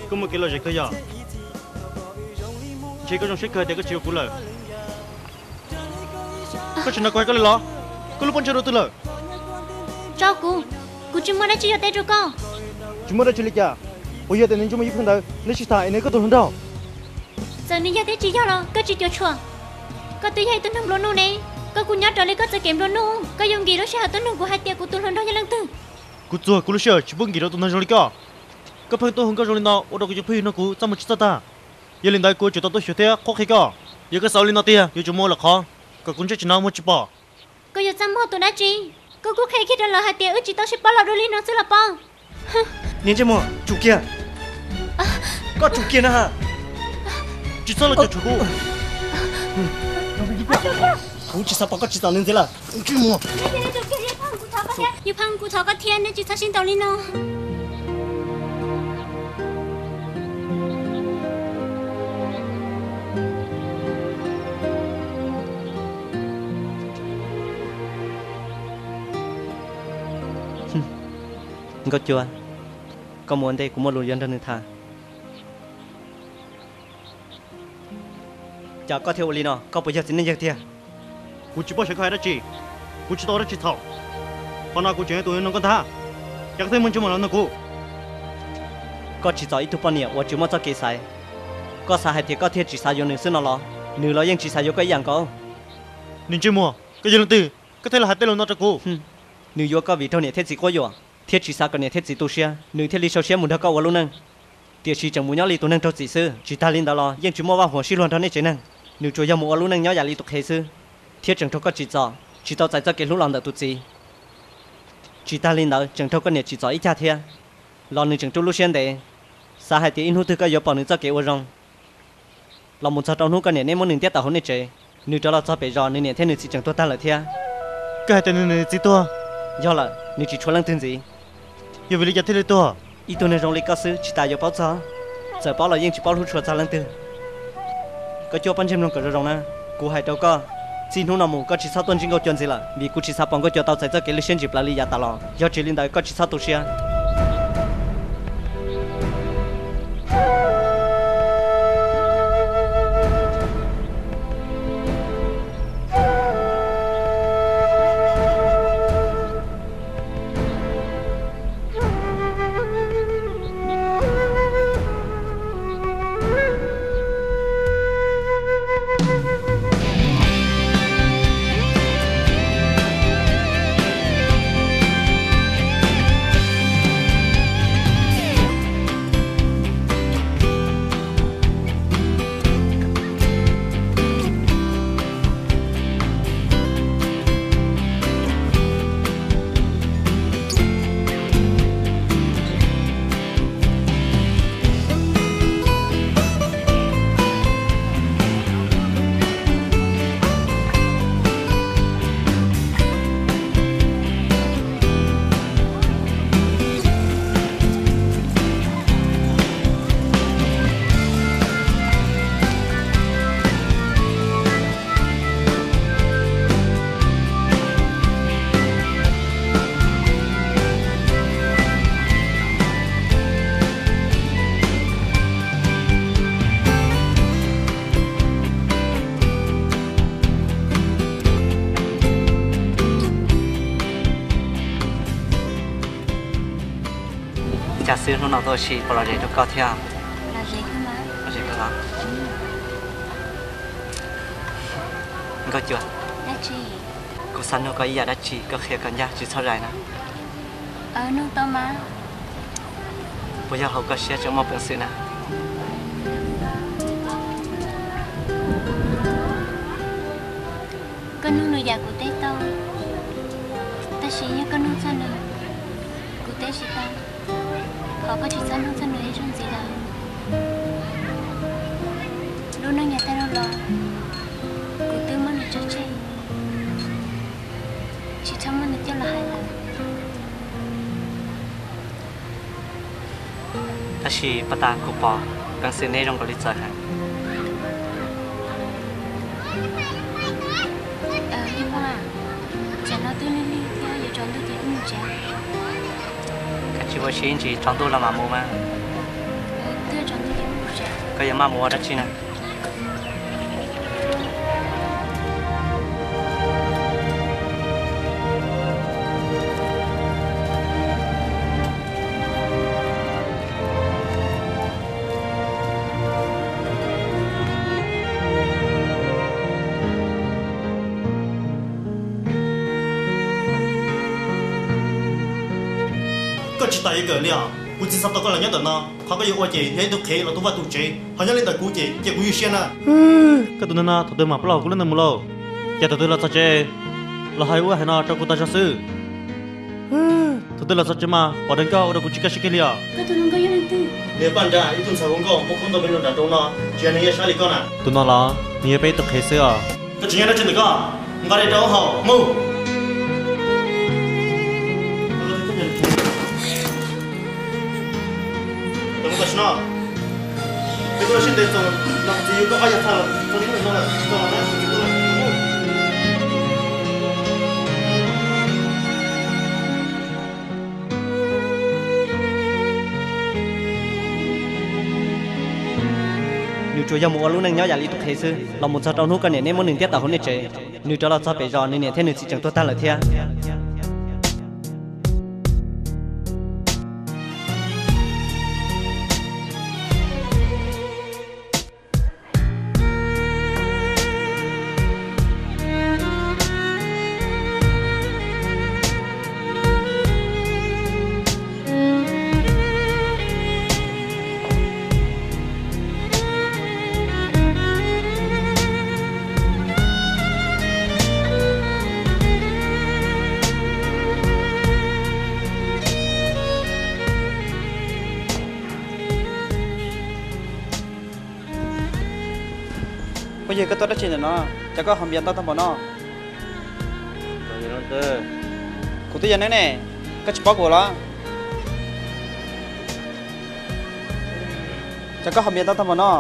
Koj muaj kev lom zem kawg yog? Ntshe koj zoo siab kawg hais tias koj tsis yuav kuv lawm. Koj tseem hnav kuv hais koj li los? Koj lub pob ntseg rau twg lawm? Tso kuv, kuv tsis muaj dab tsi yuav teb rau koj. Tsis muaj dab tsi li cas? Puas yog tias nws ntsej muag ib phwj ntawd neb sib tham es nws yog koj tus hluas nraug? Txawm nws yog thiab tsis yog los koj tsis cuam tshuam. Koj twb yog ib tug neeg nplua nuj ne, koj kuj nyob raws li koj txoj kev nplua nuj, koj yuav nkim lub sij hawm tuaj nug kuv hais tias kuv tus hluas nraug yog leej twg? Kuv txuag kuv lub sij hawm tsis pub nkim rau tus neeg zoo li koj. Koj pheej tuaj hu nkauj zoo li no ua rau kuv cov phooj ywg nug kuv txaj muag tsis txaj tag. Yog li ntawd kuv yuav tsum tau tuaj xyuas thiab qhuab qhia koj. Yog koj xav ua li no tiag yuav tsum muab ua lawm qhov kom kuv ntsej tsis hnov muag tsis pom. Koj yuav txaj muag tus dab tsi? Koj kuj qhia kiag rau lawv hais tias wb tsis tau sib paub los dua li no xwb los pob. Niag ntsej muag, tsum kiag. Koj tsum kiag na. Tsis txhob los cuam tshuam kuv. Kuv tsis xav pom koj tsim txom nws ntxiv lawm. Yus pheej kuv thov koj thiab, nej tsis txhob sib ntaus li no. Nkauj Cua, koj mus ua ntej, kuv muaj lus yuav nrog nws tham. Cas koj thiaj ua li no, koj puas yog txiv neej yawg tiag? Kuv tsis paub xyov koj hais dab tsi, kuv tsis tau ua dab tsi txhaum. Qhov no kuv tseem yog tus nug koj ntag, cas koj thiaj muaj ntsej muag los nug kuv? Koj tsim txom ib tug poj niam uas tsis muaj txoj kev xaiv, koj xav hais tias koj thiaj tsis xav yuav nws xwb no los? Nws los yeej tsis xav yuav koj ib yam nkaus. Niag ntsej muag, koj yog leej twg, koj thiaj li hais tej lus no rau kuv? Nws yuav koj vim raug niam thiab txiv quab yuam, thiab tsis xav kom niam thiab txiv tu siab, nws thiaj li sau siab mus nrog koj ua lub neej. Tiam sis tseem mus nyob li tus neeg raug txim xwb, tsis tag li ntawd los yeej tsis muaj vaj huam sib luag nrog nej tsev neeg. Nws tsuas yog mus ua lub neej nyob yam li tus qhev xwb, thiab tseem raug koj tsim txom, tsis tau txais txoj kev hlub los ntawm tus txiv. Tsis tag li ntawd tseem raug koj niam tsim txom ib cag thiab, los nws tseem rub lub siab ntev, xav hais tias ib hnub twg koj yuav pom nws txoj kev ua zoo. Los mus txog rau hnub koj niam neb muab nws ntiab tawm hauv nej tsev, nws rov los txog pem zos nws niam thiab nws txiv tseem tuag tag lawm thiab. Koj hais tias nws niam nws txiv tuag? Yog lawm, nws tsis tshuav leej twg ntxiv. Yog vim li cas thiaj li tuag? Ib tug neeg zoo li koj xwb tsis tas yuav paub txog, txawm paub los yeej tsis paub hlub tshua txog leej twg. Koj cuab pob ntseg mloog kom zoo zoo na, kuv hais rau koj, txij hnub no mus koj tsis txhob tuaj ntsib Nkauj Cua ntxiv lawm, vim kuv tsis xav pom Nkauj Cua tau txais txoj kev lwj siab ntsim plaws li yav tas los. Yog tsis li ntawd koj tsis txhob tu siab. Cas xwb hnub no tuaj ua si puas lom zem rau koj thiab? Lom zem kawg los? Nkauj Cua, kuv xav nug koj ib yam dab tsi, koj qhia kom ncaj tsis txhob zais na. Puas yog hauv koj siab tseem muaj peev xwm na? Koj nug lwm yam kuv teb tau, tab sis yog koj nug txog nws, kuv teb tsis tau. Thov koj tsis txhob nug txog nws ib zaug ntxiv lawm. Lub neej yav tag los, kuv twb muab nws tso tseg, tsis txhob muab nws coj los hais lawm. Tab sis pas tas kuv pom peev xwm neb zoo nkaus li txawv heev. Koj tsis ua si ib ntsis tsaus ntuj los mam mus mas. Koj yuav maj mus ua dab tsi na? Koj tsis tas yuav kawm li os. Kuv txiv xav tau koj los nyob ntawm no, qhov koj yuav ua ces yog ib tug qhev los tu vaj tu tsev, ho nyob li ntawm kuv ces cia kuv ywj siab na. Koj tus neeg no thaum twg mam pab los kuv lub neej mus lauj? Ces thaum twg los txog tsev los hais ub hais no rau kuv tas zog xwb. Thaum twg los txog tsev mas pom dheev koj ua rau kuv tsis kaj siab kiag li os. Koj tus hluas nkauj yog leej twg? Nws yog Paj Nra, ib tug ntxhais ua nkauj muaj koob nto me nyuam nram nroog no, tsis yog neeg yaj saib li koj na. Tus no los nws yog peb ib tug qhev xwb os. Koj tsis nyob dab tsi ntawm koj, nqa dej rau hauv haus mus. Nws tsuas yog mus ua lub neej nyob yam li tus qhev xwb, los mus txog rau hnub koj niam neb muab nws ntiab tawm hauv nej tsev, nws rov los txog pem zos nws niam thiab nws txiv tseem tuag tag lawm thiab. Phooj ywg, koj tuaj dab tsi ntawm no? Cas koj haus npias ntau tag npaum no? Kuv twb yog neeb ne, koj tsis paub kuv los? Cas koj haus npias ntau tag npaum no?